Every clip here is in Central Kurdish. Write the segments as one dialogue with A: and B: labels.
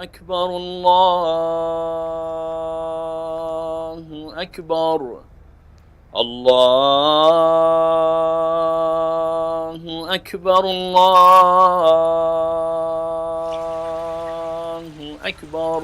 A: اکبر اللە اکبر اللە اکبر اللە اکبر.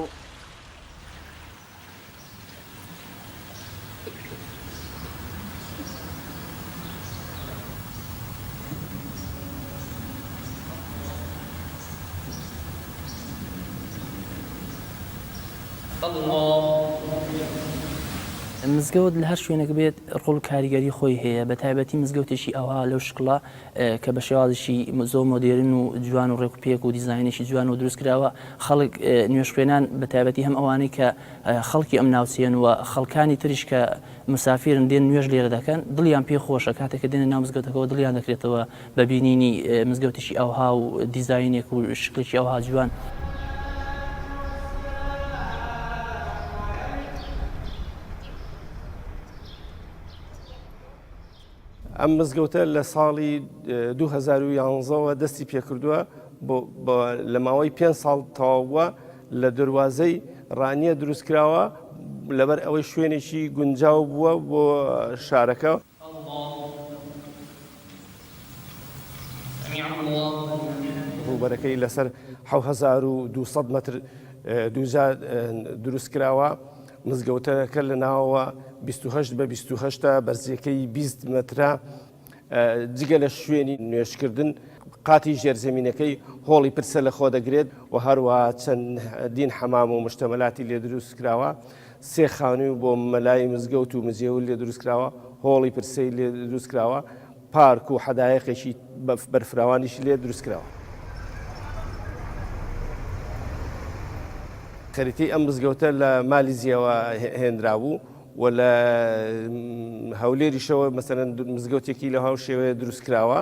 B: مزگەوت لە هەر شوێنێک بێت ڕۆڵ و کاریگەری خۆی هەیە بە تایبەتی مزگەوتێکی ئەوها لەو شکڵە کە بە شێوازێکی زۆر مۆدێرن و جوان و ڕێک و پێک و دیزاینێکی جوان و دروست کراوە خەڵک نوێژخوێنان بە تایبەتی هەم ئەوانەی کە خەڵکی ئەم ناوچەیەن و خەڵکانی تریش کە مسافیرن دێن نوێژ لێرە دەکەن دڵیان پێ خۆشە کاتێک کە دێنە ناو مزگەوتەکەوە دڵیان دەکرێتەوە بە بینینی مزگەوتێکی ئەوها و دیزاینێک و شکلێکی ئەوها جوان.
C: ئەم مزگەوتە لە ساڵی 2011 وە دەستی پێکردووە لە ماوەی پێ ساڵ تەواو بووە لە دەروازەی ڕانیە دروست کراوە لەبەر ئەوەی شوێنێکی گونجاو بووە بۆ شارەکە. ڕووبەرەکەی لەسەر 7200 مەتر دووجا دروست کراوە. مزگەوتەکە لە ناوەوە 28 بە 28 بەرزیەکەی 20 مەترە جگە لە شوێنی نوێژکردن قاتی ژێرزەمینەکەی هۆڵی پرسە لە خۆ دەگرێت و هەروە چەندین حەمام و مشتەمەلاتی لێ دروست کراوە سێ خانووی بۆ مەلای مزگەوت و مزێول لێ دروست کراوە هۆڵی پرسەی لێ دروست کراوە پارک و حەدایەقێکی بەرفراوانیشی لێ دروست کراوە. خەریتەی ئەم مزگەوتە لە مالیزیاوە هێنرابوو و لە هەولێریشەوە مەسەلەن مزگەوتێکی لە هاو شێوەیە دروست کراوە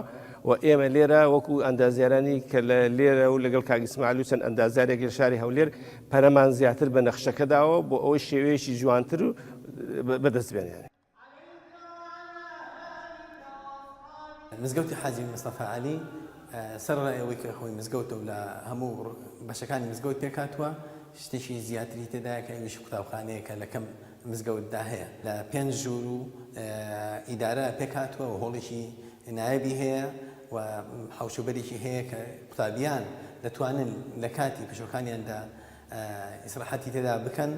C: و ئێمە لێرە وەکو ئەندازیارانی کە لە لێرە و لەگەڵ کاک ئیسماعیل و چەند ئەندازیارێک لە شاری هەولێر پەرەمان زیاتر بە نەخشەکە داوە بۆ ئەوەی شێوەیەکی جوانتر و بەدەست بێنێن.
D: مزگەوتی حاجی مستەفا عەلی سەرەڕای ئەوەی کە خۆی مزگەوتە و لە هەموو بەشەکانی مزگەوت پێکهاتووە، شتێکی زیاتری تێدایە کە ئەویش قوتابخانەیەکە لە کەم مزگەوتدا هەیە. لە پێنج ژوور و ئیدارە پێکهاتووە و هۆڵێکی نایابی هەیە و حەوشوبەرێکی هەیە کە قوتابیان دەتوانن لە کاتی پشووەکانیاندا ئیسراحەتی تێدا بکەن،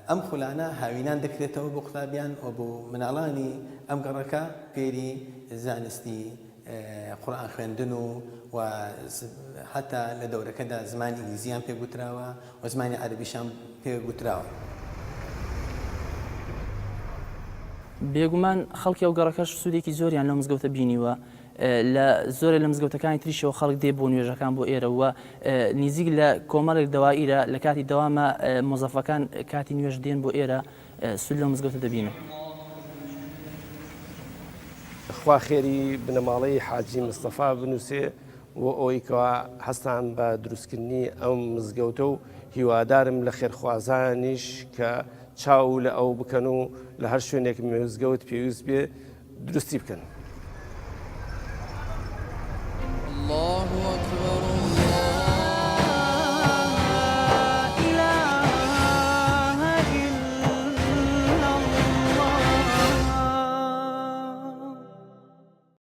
D: ئەم خولانە هاوینان دەکرێتەوە بۆ قوتابیان و بۆ مناڵانی ئەم گەڕەکە فێری زانستی قورئان خوێندن و و حەتا لە دەورەکەدا زمانی ئینگلیزیان پێ گوتراوە و زمانی عەرەبیشان پێ گوتراوە.
B: بێگومان خەڵکی ئەو گەڕەکەش سوودێکی زۆریان لەو مزگەوتە بینیوە، لە زۆرێ لە مزگەوتەکانی تریشەوە خەڵک دێ بۆ نوێژەکان بۆ ئێرە و نیزیک لە کۆمەڵێک دەوائیرە لە کاتی دەوامە مۆزەفەکان کاتی نوێژ دێن بۆ ئێرە سوود لەو مزگەوتە دەبینن.
C: خوا خێری بنەماڵەی حاجی مستەفا بنووسێ بۆ ئەوەی کەوا هەستان بە دروستکردنی ئەم مزگەوتە و هیوادارم لە خێرخوازانیش کە چاو لە ئەو بکەن و لە هەر شوێنێک مزگەوت پێویست بێ دروستی بکەن.